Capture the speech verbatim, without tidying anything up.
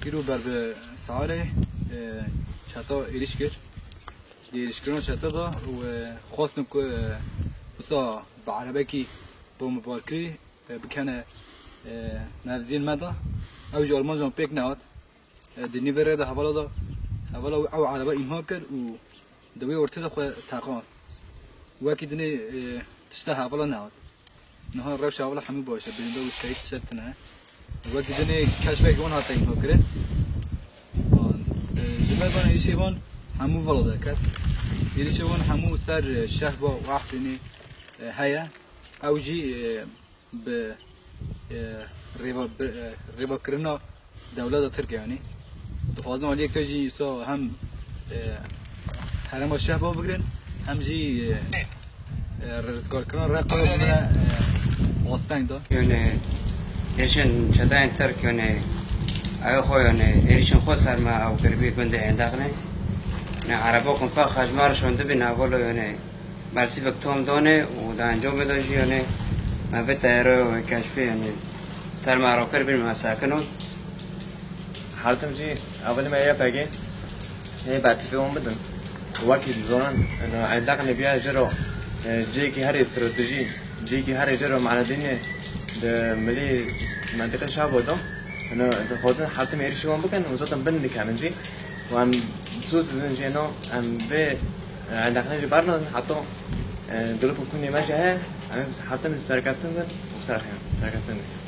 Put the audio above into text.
Îro ber bi saerê, e, çeta êrîş kir. Di êrîşkirina çete de û, e, xwestin ku, e, wisa bi erebekî bombebarkirî, e, bikene, e, nevziyên me de. Ew ji Almancan pêk nehat. E, di nîvê rê de hevala de, hevala ew erebe îmha kir û di wê ortê de xwe teqand. Wekî dinê, e, tişta hevala nehat. Niha rewşa hevala hemû baş e, birîndar û şehîd tiştek tune. Wekî dinê keşfek wan hate îmha kirin. Wan, e, ji ber van êrîşê wan hemû vala derket. Êrîşê wan hemû ser, e, Şehba û Efrînê, e, heye. Ew jî, e, bi, e, rêva-, bi, e, rêvakirina dewleta Tirk e, yanî. Dixwazin aliyek te jî îsa hem, e, herêma Şehba bigrin, hem jî, e, e, rizgarkirina Reqa bimine, e, asteng de. Yani, êrişên çeteyên Tirk, yani, ew xwe, yani, êrişên xwe ser me ew kiribî gundê Endexnê. Yani, ereba ku feq hejmar şandibî navolo, yani, Bersîvek tom dane û di encamê de jî, yanî, me vê teyare keşfê, yanî, ser me rakir bîn, me sekinon. Haltim jî evelî me Y P G hê bersîvê wan bidin. Wekî dizanin, ino Endexnê biya jê re, e, cihekî herî stratejî, cihekî herî jê re manedînê di milî mentiqê Şehba de. Ino dixwazin haltim êrîşî wan bikin û zaten bin dikevin jî. Û em bi soz didin jê no, em vê, e, Endexnê jî bernadin, heta, e, dilop û kunê me jî heye, em ê heftin serkeftin bin û serxên serkeftin bin.